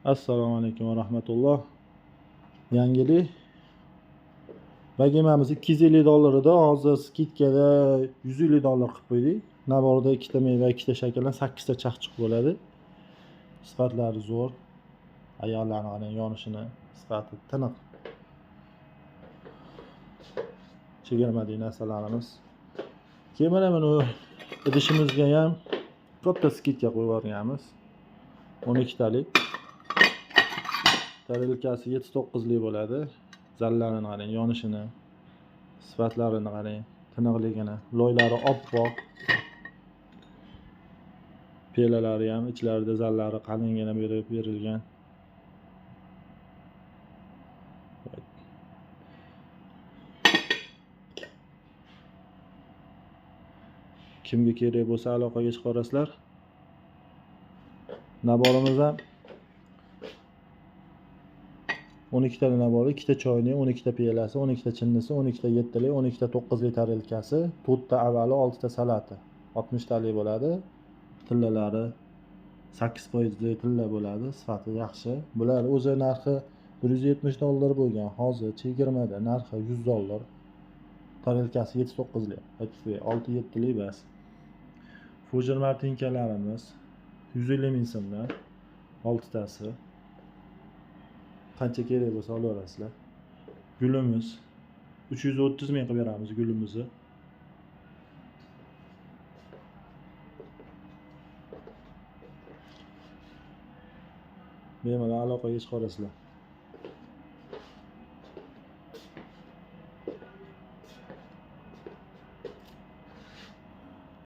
Assalomu alaykum va rahmatulloh. Yangilik. Vaginamiz 250 dollar edi. Hozir skidkada 150 dollar qilib qo'ydik. Naborda 2 ta meva, 2 ta shakardan 8 ta chaqchiq bo'ladi. Sifatlari zo'r. Ayollarni qarang yonishini sifati tiniq. Chegirmali narsalarimiz. Keyin mana buni idishimizga ham katta skidka qo'yib yuborganmiz. 12 talik. Tarelkasi 7-9lik bo'ladi. Zallarini qarang, yonishini, sifatlarini qarang, tiniqligini, loylari oppoq. Pelalari ham ichlarida zallari qalingina berib berilgan. Kimga kerak bo'lsa aloqaga chiqarasizlar. Naborimiz ham 12 ta nabori, 2 ta choynik, 12 ta piyolasi, 12 ta chinnisi, 12 ta 7lik, 12 ta 9lik tarelkasi, 4 ta avali, 6 ta salati. 60 talik bo'ladi. Tillalari 8% tilla bo'ladi, sifati yaxshi. Bular o'zi narxi 170 dollar bo'lgan, hozir chegirmada narxi 100 dollar. Tarelkasi 7-9lik, 6-7lik bas. Fujir martinkalarimiz 150 ming so'mdan 6 tasi. Qancha kerak bo'lsa olaverasizlar. Gulimiz 330 ming qilib beramiz gulimizni. Bemalol aloqaga chiqarasizlar.